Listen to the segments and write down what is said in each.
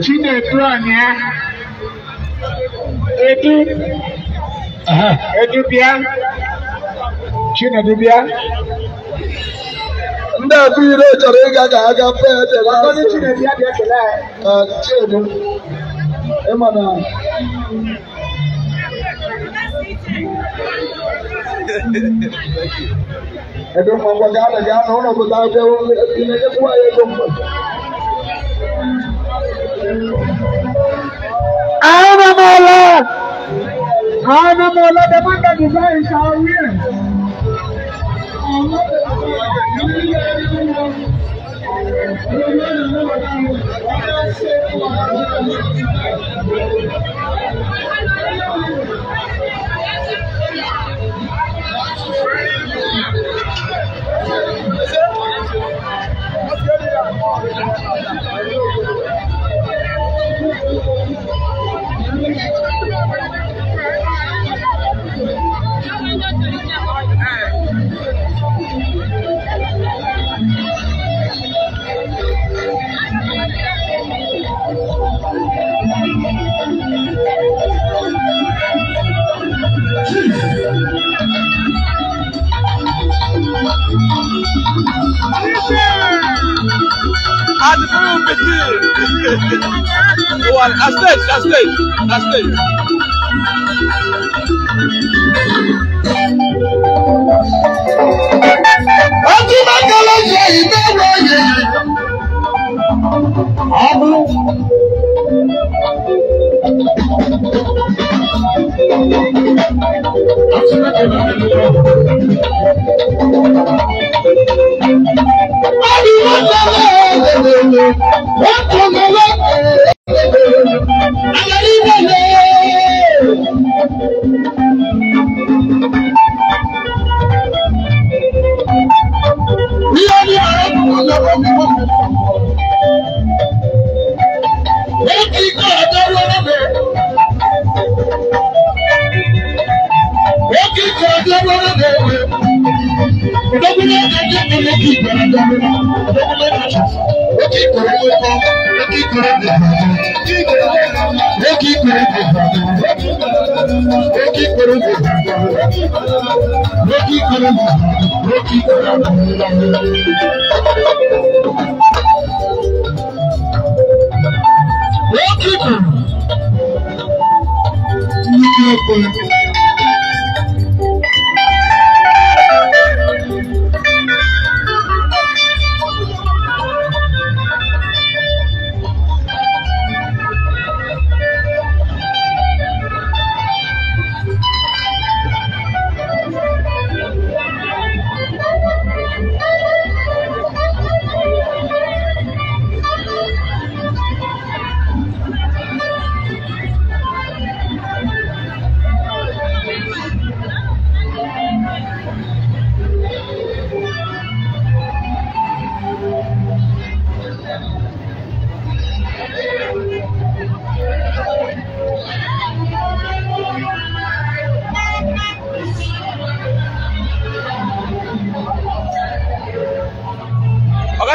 Chinedu Anya Edu Edu bịa Chinedu bịa ndị abụghị chọrọ ịga ka aga Chinedu ya bịa kelee anyị Chinedu ịma na Edu mma ngwa gaa na gaa na ụlọ pụta abịa na-enyekwu anyị ego mma. Anamola! Anamola, the man that designs our wear. A stage.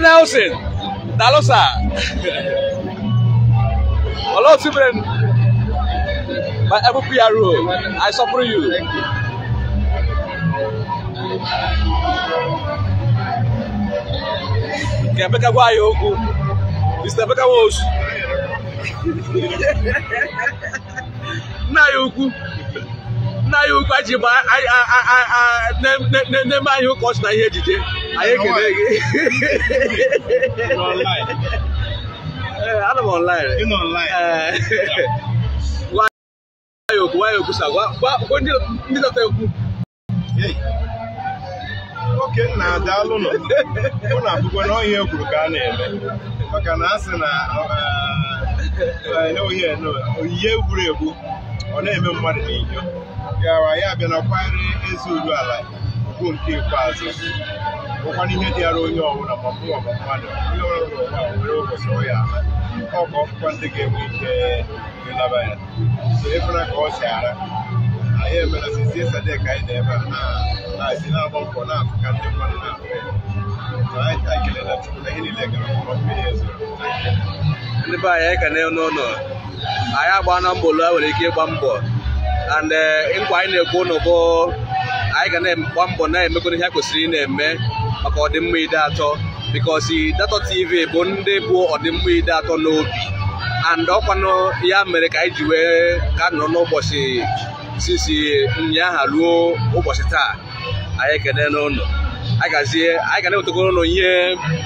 Nelson, Dalosa, hello, children. My PRO, I support you. Thank you. Kebeka gwa ya okwu. Mr. Emeka Nwosu. Nna ya ukwu. Nna ya ukwu aji ma na-eme anyị ụka ọchị na ihe ejije. Anyị ekele gị. Ana m online. Ị nọ online. Gwa ya okwu, gwa ya okwu sa, gwa ndị dọta okwu. Oke nna daalụ nọ. Mụ na akwụkwọ na ọhịa ekwuru ka a na-eme maka na a sị na oyiye gburu egbu ọ na-eme mmadụ n'inyo gawa ya bịa na kwanyere eze uru ala ugwu nke ikpeazụ bụkwana ihe dịara onye ọbụla ma mmụọ ma mmadụ onye ọbụla n'ụwa nwere ụbọchị ọ ya ama ọ ka ọfụkwa ndị ga-enwe ike ịlaba ya so ịfụna ka ọ si ara anyị emela sizie sadek anyị na ebe a na-asị na-agba mbọ na-afụ ka ndị mmadụ na-afụ ya anyị kelela Chukwu na ihe niile gara ọma mmiri ezoro. Ndị be anyị ka na n'ụlọ anyị agba na mbọ lụọ nwere ike ịgba mbọ and nkwa anyị na-ekwu ụnụ bụ anyị ga na-agba mbọ na-emekwa ihe kwesịrị ị na-eme maka ọdịmma Ideato because Ideato TV bụ ndị bụ ọdịmma Ideato n'obi and ọkwanụ ya mere ka anyị ji wee ka nọrọ n'ụbọchị Sisi ụnyaahụ ruo ụbọchị taa, anyị ekene n'ụlọ. Agazie, anyị ga na-ewetakwara ụnụ ihe,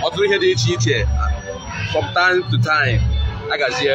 ọtụtụ ihe dị iche iche from time to time. Agazie.